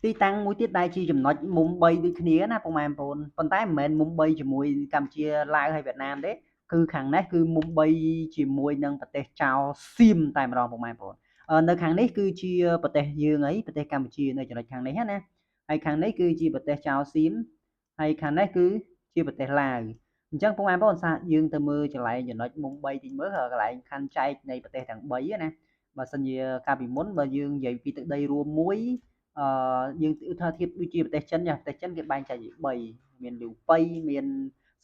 ទីតាំងមួយទៀតដែលជាចំណុចមុំ3ដូចគ្នាណាពុកម៉ែបងប្អូនប៉ុន្តែមិនមែនមុំ3ជាមួយកម្ពុជាឡាវហើយវៀតណាមទេគឺខាងនេះគឺមុំ3ជាមួយនឹងប្រទេសចៅសៀមតែម្ដងពុកម៉ែបងប្អូននៅខាងនេះគឺជាប្រទេសយើងអីប្រទេសកម្ពុជានៅចំណុចខាងនេះណាហើយខាងនេះគឺជាប្រទេសចៅសៀមហើយខាងនេះគឺជាប្រទេសឡាវអញ្ចឹងពុកម៉ែបងប្អូនសាកយើងទៅមើលកន្លែងចំណុចមុំ3តិចមើលកន្លែងខណ្ឌចែកនៃប្រទេសទាំង3ណាបើសិនជាកាលពីមុនបើយើងនិយាយពីទឹកដីរួមមួយអឺយើងឧទាហរណ៍ធៀបដូចជាប្រទេសចិនចាប្រទេសចិនគេបែងចែកជា3មានលូប៉ៃមាន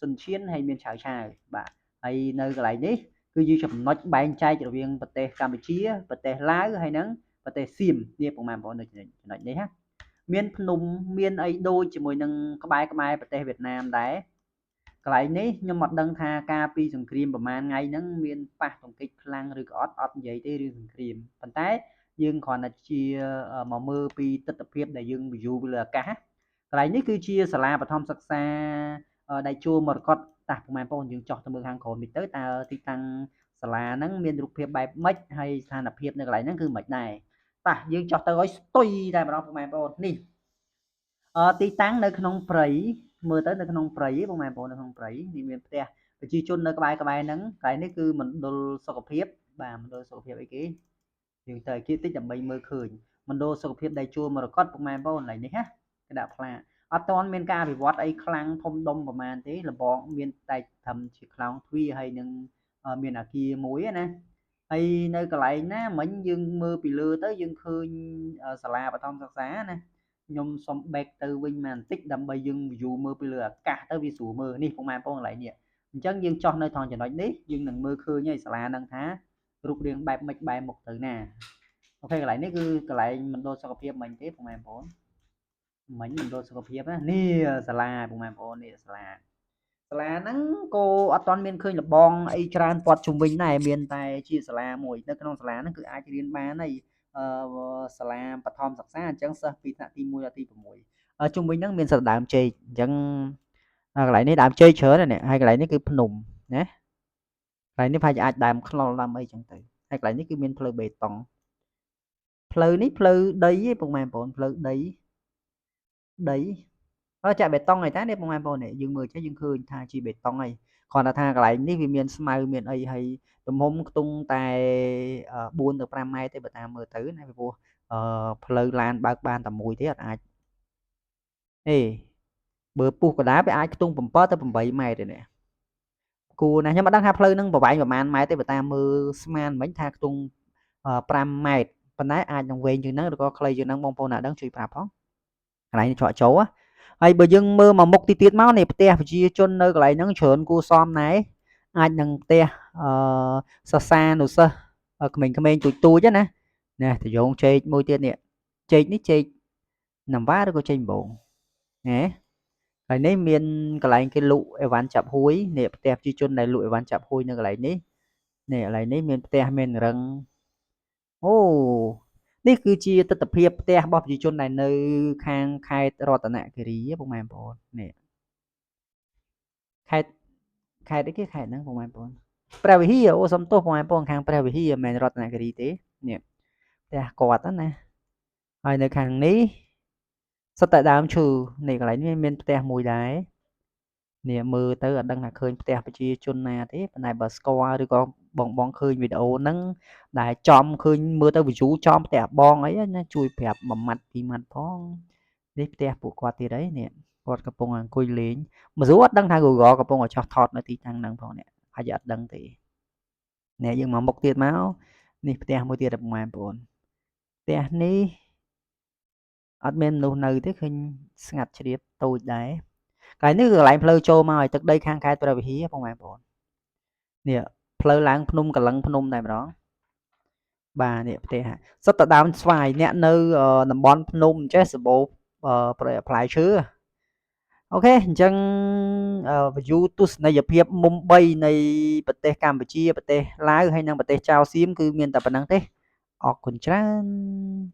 សុនឈៀនហើយមានឆាវឆាវបាទហើយនៅកន្លែងនេះគឺជាចំណុចបែងចែករវាងប្រទេសកម្ពុជាប្រទេសឡាវហើយនិងប្រទេសសៀមនេះពុកម៉ែបងប្អូននៅចំណុចនេះណាមានភ្នំមានអីដូចជាមួយនឹងក្បែរក្បែរប្រទេសវៀតណាមដែរកន្លែងនេះខ្ញុំអត់ដឹងថាការពីសង្គ្រាមប្រហែលថ្ងៃហ្នឹងមានប៉ះទង្គិចខ្លាំងឬក៏អត់អត់និយាយទេរឿងសង្គ្រាមប៉ុន្តែយើងគ្រាន់តែជាមកមើលពីទស្សនវិជ្ជាដែលយើង view ពីលើអាកាសកន្លែងនេះគឺជាសាលាបឋមសិក្សាដែលជួមរកតតាពុកម៉ែបងប្អូនយើងចោះទៅមើលខាងក្រោមនេះទៅតើទីតាំងសាលាហ្នឹងមានរូបភាពបែបម៉េចហើយស្ថានភាពនៅកន្លែងហ្នឹងគឺម៉េចដែរតាយើងចោះទៅឲ្យស្ទុយតែម្ដងពុកម៉ែបងប្អូននេះអឺទីតាំងនៅក្នុងព្រៃមើលទៅនៅក្នុងព្រៃពុកម៉ែបងប្អូននៅក្នុងព្រៃនេះមានផ្ទះប្រជាជននៅក្បែរក្បែរហ្នឹងកន្លែងនេះគឺមណ្ឌលសុខភាពបាទមណ្ឌលសុខភាពអីគេយើងទៅឲ្យគេតិចដើម្បីមើលឃើញមណ្ឌលសុខភាពដែលជួលមរកតពុកម៉ែបងប្អូនកន្លែងនេះណាគេដាក់ផ្លាកអត់ទាន់មានការអភិវឌ្ឍអីខ្លាំងធំដុំប្រហែលទេលបងមានតែត្រឹមជាខ្លោងទ្វារហើយនឹងមានអាគារមួយណាហើយនៅកន្លែងណាមិញយើងមើលពីលើទៅយើងឃើញសាលាបឋមសិក្សាណាខ្ញុំសុំ back ទៅវិញមកបន្តិចដើម្បីយើង view មើលពីលើអាកាសទៅវាស្រួលមើលនេះពុកម៉ែបងប្អូនកន្លែងនេះអញ្ចឹងយើងចោះនៅថងចំណុចនេះយើងនឹងមើលឃើញហើយសាលាហ្នឹងថារូបរាងបែបម៉េចបែបមុខទៅណាOK កន្លែងនេះគឺកន្លែងមណ្ឌលសុខភាពមិញទេពុកម៉ែបងប្អូនមិញមណ្ឌលសុខភាពណានេះសាលាពុកម៉ែបងប្អូននេះសាលាសាលាហ្នឹងក៏អត់ទាន់មានឃើញលបងអីច្រើនព័ទ្ធជុំវិញដែរមានតែជាសាលាមួយនៅក្នុងសាលាហ្នឹងគឺអាចរៀនបានហើយអឺសាលាបឋមសិក្សាអញ្ចឹងសិស្សពីថ្នាក់ទី1ដល់ទី6ជុំវិញហ្នឹងមានសិស្សដើមចេកអញ្ចឹងកន្លែងនេះដើមចេកច្រើនណាស់ហើយកន្លែងនេះគឺភ្នំណាកន្លែងនេះប្រហែលជាអាចដើមខ្នុរដើមអីចឹងទៅហើយកន្លែងនេះគឺមានផ្លូវបេតុងផ្លូវនេះផ្លូវដីឯងពុកម៉ែបងប្អូនផ្លូវដីដីអើចាក់បេតុងហើយតានេះពុកម៉ែបងប្អូននេះយើងមើលចេះយើងឃើញថាជាបេតុងហើយគ្រាន់តែថាកន្លែងនេះវាមានស្មៅមានអីហើយទំហំខ្ទង់តែ4ទៅ5ម៉ែត្រទេបើតាមមើលទៅណាពីព្រោះអឺផ្លូវឡានបើកបានតែមួយទេអត់អាចទេបើពុះកដាវាអាចខ្ទង់7ទៅ8ម៉ែត្រទេនេះគួរណាខ្ញុំអត់ដឹងថាផ្លូវហ្នឹងប្រវែងប្រហែលម៉ែត្រទេបើតាមមើលស្មានមិញថាខ្ទង់5ម៉ែត្រប៉ុន្តែអាចនឹងវែងជាងហ្នឹងឬក៏ខ្លីជាងហ្នឹងបងប្អូនណាដឹងជួយប្រាប់ផងកន្លែងនេះច្រកចូលហើយបើយើងមើលមកមុខទីទៀតមកនេះផ្ទះប្រជាជននៅកន្លែងហ្នឹងច្រើនគួរសមណែអាចនឹងផ្ទះអឺសិស្សានុសិស្សក្មេងៗទូចទូចណាណាតយងចេកមួយទៀតនេះចេកនេះចេកណាំវ៉ាឬក៏ចេកដំបងណាហើយនេះមានកន្លែងគេលក់អីវ៉ាន់ចាប់ហួយនេះផ្ទះប្រជាជនដែលលក់អីវ៉ាន់ចាប់ហួយនៅកន្លែងនេះនេះកន្លែងនេះមានផ្ទះមានរឹងអូនេះគឺជាទស្សនវិជ្ជាផ្ទះរបស់ប្រជាជនដែលនៅខាងខេត្តរតនគិរីពុកម៉ែបងប្អូននេះខេត្តខេត្តអីគេខេត្តហ្នឹងពុកម៉ែបងប្អូនព្រះវិហារអូសុំទោសពុកម៉ែបងប្អូនខាងព្រះវិហារមិនមែនរតនគិរីទេនេះផ្ទះគាត់ណាហើយនៅខាងនេះសុទ្ធតែដើមឈើនេះកន្លែងនេះមានផ្ទះមួយដែរនេះមើលទៅអត់ដឹងថាឃើញផ្ទះប្រជាជនណាទេប៉ុន្តែបើស្គាល់ឬក៏បងបងឃើញវីដេអូហ្នឹងដែលចំឃើញមើលទៅ view ចំផ្ទះបងអីណាជួយប្រាប់មួយម៉ាត់ពីរម៉ាត់ផងនេះផ្ទះពួកគាត់ទៀតអីនេះគាត់កំពុងអង្គុយលេងមួយស្រួលអត់ដឹងថា Google កំពុងតែចោះថតនៅទីតាំងហ្នឹងផងនេះហើយអត់ដឹងទេនេះយើងមកមុខទៀតមកនេះផ្ទះមួយទៀតពុកម៉ែបងប្អូនផ្ទះនេះអត់មានមនុស្សនៅទេឃើញស្ងាត់ជ្រាបតូចដែរកន្លែងនេះគឺកន្លែងផ្លូវចូលមកឲ្យទឹកដីខាងខេត្តព្រះវិហារពុកម៉ែបងប្អូននេះផ្លូវឡើងភ្នំកលឹងភ្នំតែម្ដងបាទនេះផ្ទះសុទ្ធតែដើមស្វាយអ្នកនៅតំបន់ភ្នំចេះសម្បូរផ្លែឈើOK អញ្ចឹង view ទស្សនីយភាពមុំ3នៃប្រទេសកម្ពុជាប្រទេសឡាវហើយនិងប្រទេសចៅសៀមគឺមានតែប៉ុណ្្នឹងទេអរគុណច្រើន។